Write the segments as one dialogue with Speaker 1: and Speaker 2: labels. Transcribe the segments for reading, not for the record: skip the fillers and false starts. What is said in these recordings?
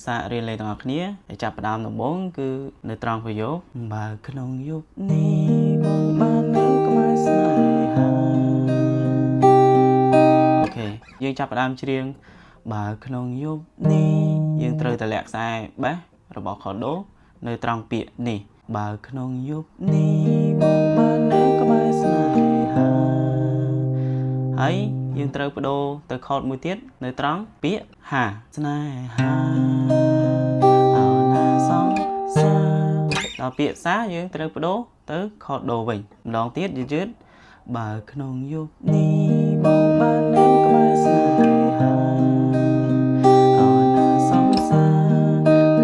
Speaker 1: សាករៀនលេងទាំងអស់គ្នាហើយចាប់ផ្ដើមដំបូងគឺនៅត្រង់ប្រយោគបើក្នុងយប់នេះបងបាននៅក្បែរស្នេហា OK យើងចាប់ផ្ដើមច្រៀងបើក្នុងយប់នេះយើងត្រូវតម្លាក់ខ្សែ bass របស់ខដូនៅត្រង់ពាក្យនេះបើក្នុងយប់នេះបងបាននៅក្បែរស្នេហាហើយយើងត្រូវបដូរទៅខតមួយទៀតនៅត្រង់ពាក្យហាស្នេហាអោណាសងសាដល់ពាក្យសាយើងត្រូវបដូរទៅខតដូវិញម្ដងទៀតយឺតៗបើក្នុងយប់នេះបងបាននៅក្បែរស្នេហាអោណាសងសា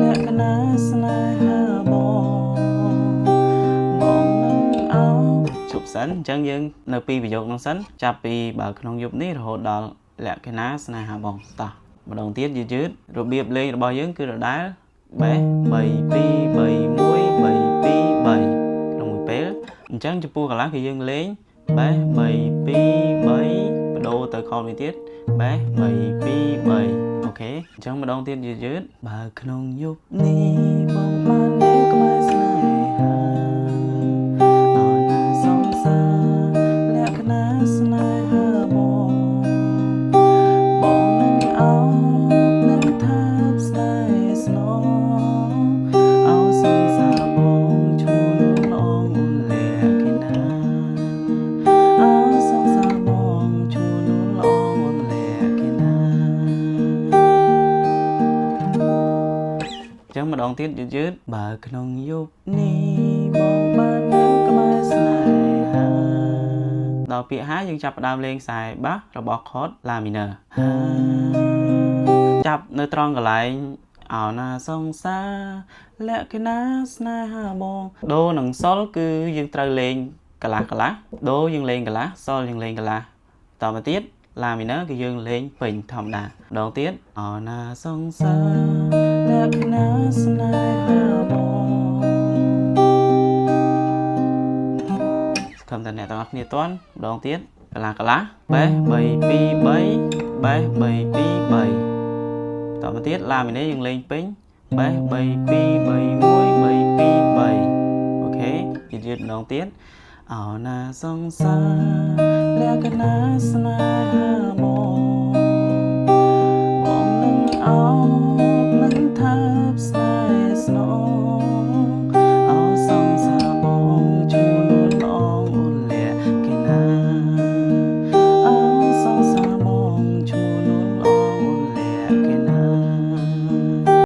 Speaker 1: លក្ខណៈស្នេហាបងបងនឹងអោជប់សិនអញ្ចឹងយើងនៅពីប្រយោគនោះសិនចាប់ពីបើក្នុងយប់នេះរហូតដល់លក្ខណៈស្នេហាបងតោះម្ដងទៀតយឺតៗរបៀបលេងរបស់យើងគឺដដែល bass 3 2 3 1 3 2 3ក្នុងមួយពេលអញ្ចឹងចំពោះកន្លះគឺយើងលេង bass 3 2 3បដូរទៅខមួយទៀត bass 3 2 3 OK អញ្ចឹងម្ដងទៀតយឺតៗបើក្នុងយប់នេះបងបាននៅក្បែរស្នេហាអោណាសងសាលក្ខណៈស្នេហាបងបងនឹងអោបនឹងថាបស្នេហ៍ស្នងអោសងសាបងឈ្មោះលងអូនលក្ខណាអោសងសាបងឈ្មោះលងអូនលក្ខណា ចឹងម្ដងទៀតយឺតៗបើក្នុងយប់នេះបងបាននៅក្បែរស្នេហាដល់ពាក្យហាយើងចាប់ផ្ដើមលេងខ្សែ bass របស់ខត La mineur ហាចាប់នៅត្រង់កន្លែងអោណាសង្សារលក្ខណៈស្នេហាបងដូនិងសុលគឺយើងត្រូវលេងកន្លះកន្លះដូយើងលេងកន្លះសុលយើងលេងកន្លះតមកទៀត La mineur គឺយើងលេងពេញធម្មតាម្ដងទៀតអោណាសង្សារលក្ខណៈស្នេហាបងសង្ឃឹមថាអ្នកទាំងអស់គ្នាទាន់ម្ដងទៀតកន្លះកន្លះ bass 3 2 3 bass 3 2 3តមកទៀត La mineur យើងលេងពេញ bass 3 2 3 1 3 2 3 OK យឺតៗម្ដងទៀតអោណាសង្សារលក្ខណៈស្នេហាបងបងនឹងអោ